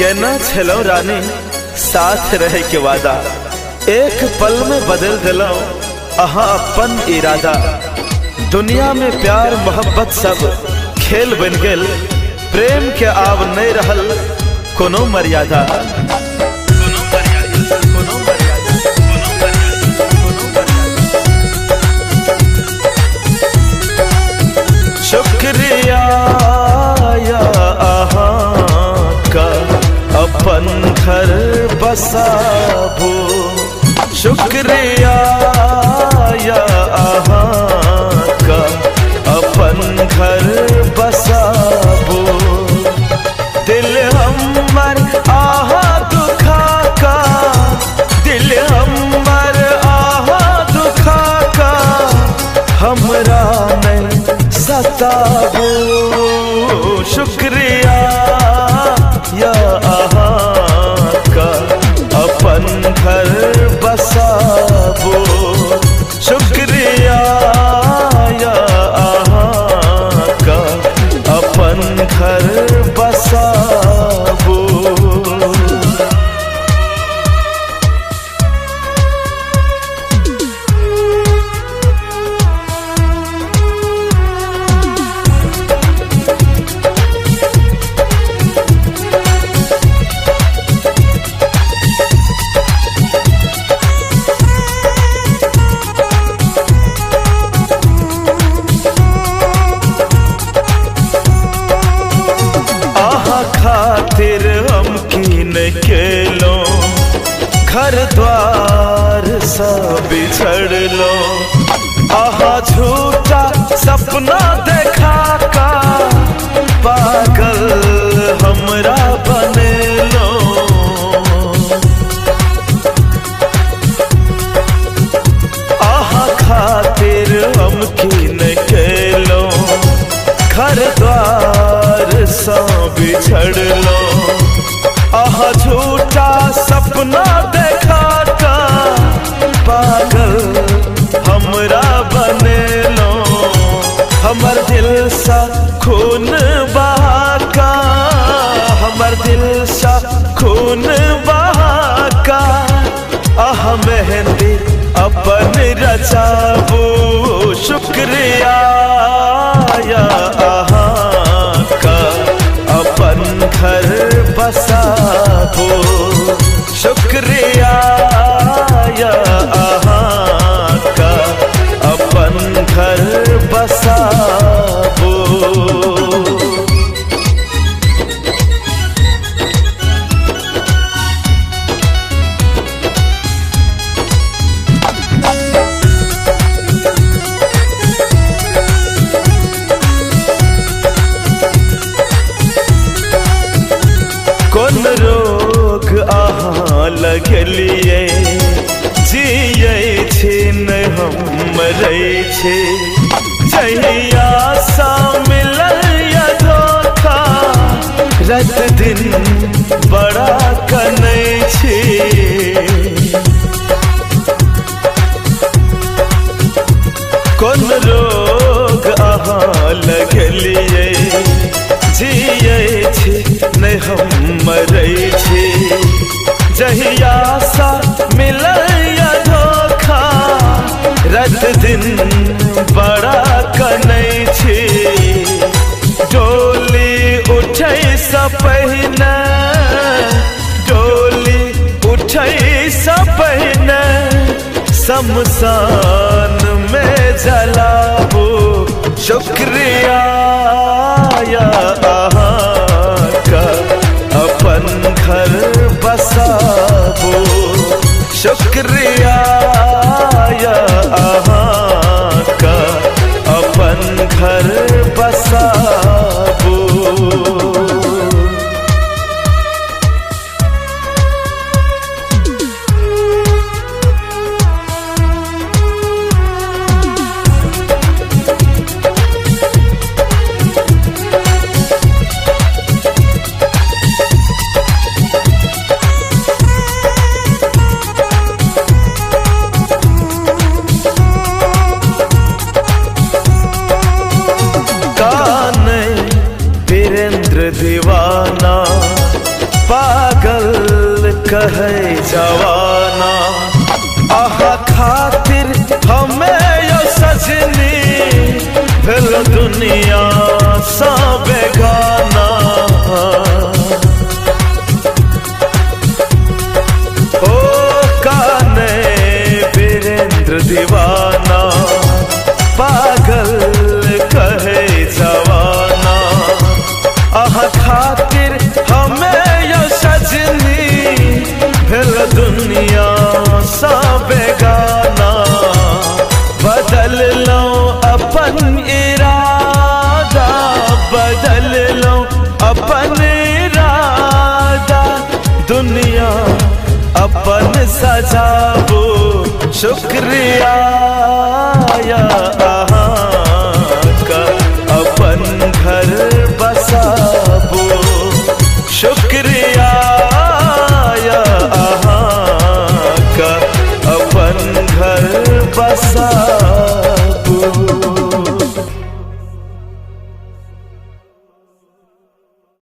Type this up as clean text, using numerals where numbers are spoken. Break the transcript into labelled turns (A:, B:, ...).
A: केना छलो रानी साथ रहे के वादा, एक पल में बदल दिलो अहाँ अपन इरादा। दुनिया में प्यार मोहब्बत सब खेल बन गेल, प्रेम के आब नहीं रहल कोनो मर्यादा। शुक्रिया या अहाँ का अपन घर बसाबो, शुक्रिया या अहाँ का अपन घर बसाबो। दिल हमर आहा दुखा का, दिल हमर आहा दुखा का, हमरा नहीं सताबो। शुक्रिया या अहाँ का अपन घर बसाबो, शुक्रिया या अहाँ का अपन घर बसाबो। खातिर हम कीन केलो घर द्वार सब बिछड़लो, आहा झूठा सपना देखा का पागल हमरा बनेलो। आहा खातिर हम कीन केलो घर द्वार सब बिछड़लो, आहा झूठा सपना देखा का पागल हमरा बनेलो। हमर दिल सा खून बहा का, हमर दिल सा खून बहा का, आहा मेहंदी अपन रचाबो। शुक्रिया या अहाँ का अपन घर बसाबो, शुक्रिया या अहाँ का अपन घर बसाबो। कोन रोग अहाँ लगलिए जियै छी नहि हम मरै छी, जहिया सँ मिलल या धोखा राति दिन बड़ा कनै छी। कोन रोग अहाँ लगलिए जियै छी नहि हम मरै छी, जहिया सँ मिलल या धोखा राति दिन बड़ा कनै छी। डोली उठै सँ पहिने, डोली उठै सँ पहिने शमशान में जलाबो। शुक्रिया या अहाँ का अपन घर बसाबो, शुक्रिया या अहाँ का अपन घर बसाबो। दीवाना पागल कहे जवाना। आहा खातिर हमें यो सजनी भेल दुनिया सा बेगाना। ओ काने वीरेंद्र दीवाना, पागल कहे जवाना। आहा खातिर हमें यो सजनी भेल दुनिया सा बेगाना। बदल लो अपन इरादा, बदल लो अपन इरादा, दुनिया अपन सजाबो। शुक्रिया या अहाँ का अपन घर बसाबो। शुक्रिया या अहाँ का अपन घर बसाबो।